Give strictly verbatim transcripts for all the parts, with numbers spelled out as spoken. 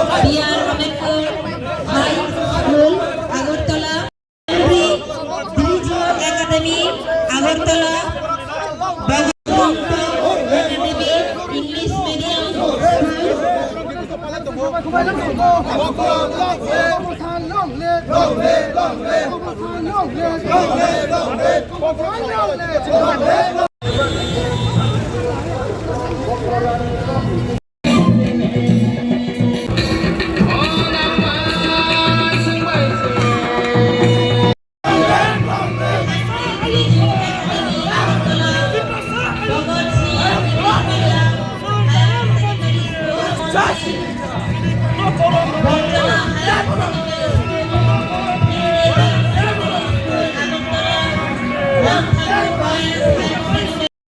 B R Ambedkar High School, Agartala, Drijua Academy, Agartala, Bhagat Manta Academy, English Medium School.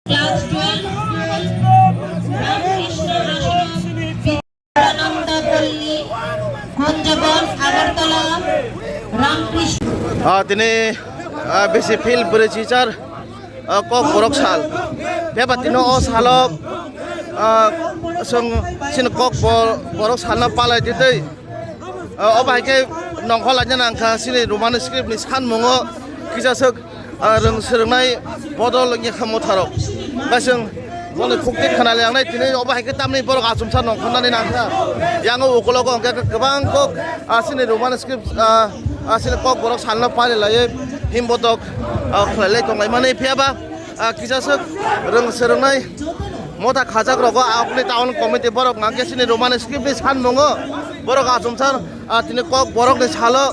Class twelve, Ramakrishna Ashram, Vivekananda Palli, Kunjabon, Agartala, Ramakrishna. Ah, tini, ah, bisi field bwrwi chichar, ah, kokborok sal. Phiya ba tini o salo, ah, chwng chini kokbor-, borok salno palai twi twi. Ah, obo hai khe nongkhor laina nangkha chini Roman script ni sanmungo kisa swk, ah, rwng swrwngnai bodol wngya kha motharok. Kaiswng boni khukti khna liyangnai tini obo hai khe tamni borok achomsa nongkhornani nangkha. Yango ukulogo hwnkhe kwbang kok, ah, chini Roman script, ah, ah, chini kokborok salno pari laiwi himbotok, ah, khlai lai tonglaimani phiya ba. Ah, kisa swk rwng swrwngnai motha khajak rogo, ah, okni town committee borok hwnkha khe chini Roman script ni sanmungo borok achomsa, ah, tini kokborok ni salo,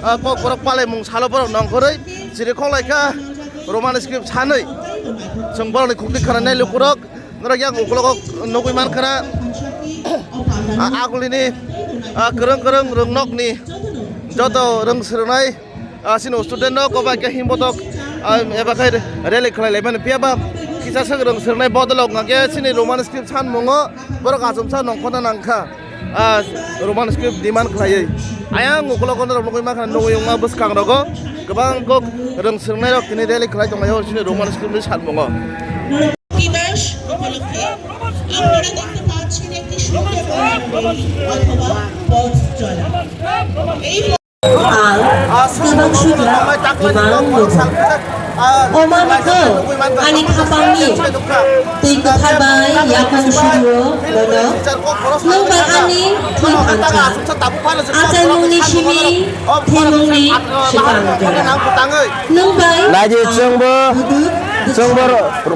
ah, kokborok palaimung salo borok nongkhorwi chiri khok lai kha Roman script sanwi. Chwng borok ni khukti khna nai lukurok norok yang ukulogo nugwi man khna, ah, agulini, ah, kwrwng kwrwng rwngnokni joto rwng swrwngnai. Ah, chini student rok obo hai khe himbotok, ah, eba khe rally khlai laimani phiya ba kisa swk rwng swrwngnai bodol wngkha khe chini Roman script sanmungo borok achomsa nongkhorna nangkha, ah, Roman script demand khlaiwi. Ayang ukulogo norok nugwi mankha nugwi wngma bwskang rogo kwbang kok rwng swrwngnai rok tini rally khlai tonglaio chini Roman script ni sanmungo. দিবস উপলক্ষে আপনারা দেখতে পাচ্ছেন একটি সুন্দর অথবা পথ চলা। এই Ang kwbang sujak imang lugo. O manwgo ani khapangni twi kwthar bai yakung surio bono nwng bai ani thwi thangkha. Achaimungni simi thwimungni swkang jora. Nwng bai Naidi ang chwngbo, buduk chwngbo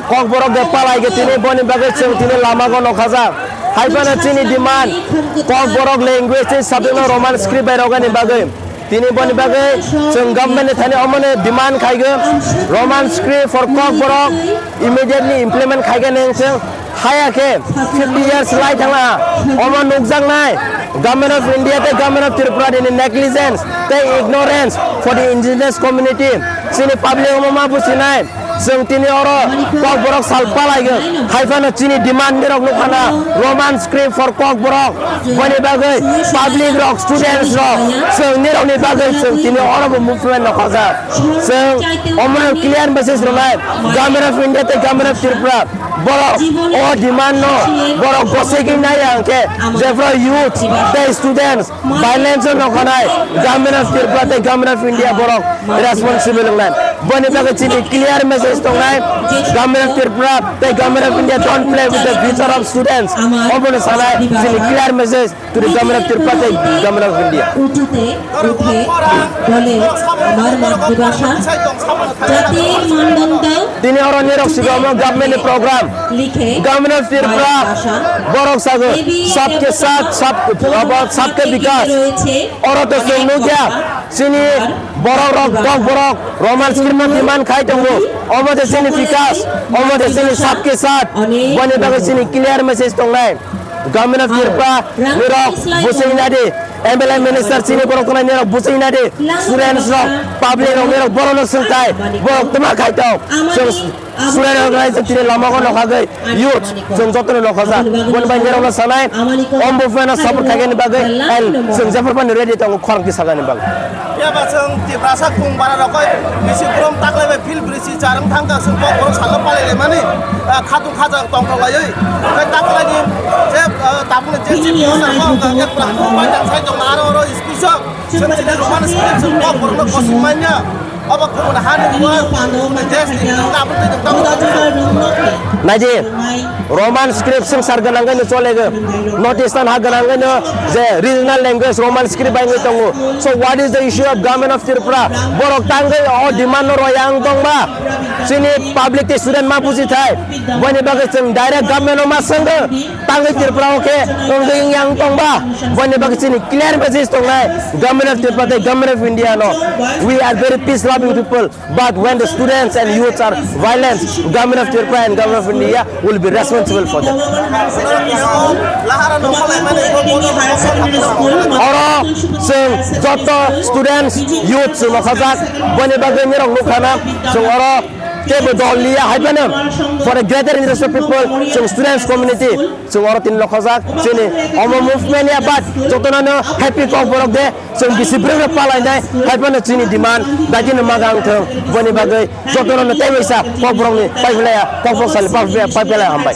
kokborok de palai ge tini boni bagwi chwng tini lamago nokhajak. Hai phano chini demand, kokborok language tei subject no Roman script bai rogani bagwi. Tini boni bagwi chwng government ni thani omono demand khaigo, Roman script for kokborok immediately implement khaigo neng chwng haya khe fifty years lai thangla omo nukjaknai Government of India tei Government of Tripura ni negligence tei ignorance for the indigenous community. Chini public omo ma businai. Chwng tini oro kokborok sal palaigo. Hai phano chini demand nirok nukha na Roman script for kokborok. Boni bagwi public rok, students rok, chwng nirokni bagwi chwng tini oro bo movement no khajak. Chwng omo clear message rwnai Government of India tei Government of Tripura. Borok o demand no borok gosegwi nai ang khe jephru youth tei students violence o nokhanai Government of Tripura tei Government of India borok responsible wngnai. Boni bagwi chini clear message tongnai Government of Tripura tei Government of India don't play with the future of students. Obono sanai chini clear message to the Government of Tripura tei Government of India. উঠোতে উঠে বলে আমার মাতৃভাষা জাতির মানদণ্ড Tini oro nirok sigo omo government ni program. লিখে Government of Tripura borok sago sabke sath sab, abo sabke bikas. Oro to chwng nukya chini borok rok, kokborok Roman script no demand khai tongo. Omo de chini bikas, omo de chini sabke sath. Boni bagwi chini clear message tongnai. Government of Tripura nirok buchingna di, M L A minister chini borok tongnai nirok buchingna di, students rok, public rok nirok borok no swngthai, borok tuma khai tong. Chwng student organization tini lama o nokhagwi youth chwng jotono nokhajak. Boni bai nirokno sanai, omo buphano support khaikani bagwi, and chwng jephru phano ready tongo khorang tisakani bagwi. Phiya ba chwng Tiprasa kung bara rok oi bisi brum taklai bai field bridge si charwng thangkha, chwng kok borok salo palai laimani, ah, khatung khaja tongthok laiwi. Tei taklai ni je, ah, tabukni je chief minister bo wngkha, je Prabhu Paidang sai tongma aro oro speech o chwng chini Roman script chwng kok borokno kosing manya. Obo kubun hani buwa, kubun desh ni tabuk tei tongthok. Naidi, Roman script swngchar gwnangwi no chole go. North Eastern ha gwnangwi no je regional language Roman script bai wngwi tongo. So what is the issue of government of Tripura? Borok tangwi o demand no royang tongba. Chini public tei student ma buji thai. Boni bagwi chwng direct government no ma swngo. Tangwi Tripura o khe wngwi yang tongba. Boni bagwi chini clear message tongnai. Government of Tripura tei government of India no. We are very peace loving people. But when the students and youths are violent, government of Tripura and government of India will be responsible for that. Oro chwng joto students, youth chwng nokhajak, boni bagwi nirok nukha na, chwng oro teibo dol liya hai phano for a greater interest of people, chwng students community, chwng oro tini nokhajak, chini omo movement ya, but jotono no happy kok borok de, Chwng bisi bwrwi rok palai nai, hai phano chini demand dagi no maga wng thung. Boni bagwi joto no tei waisa kok borok ni pai phlai ya, kok borok sal ni pai phlai ya, hambai.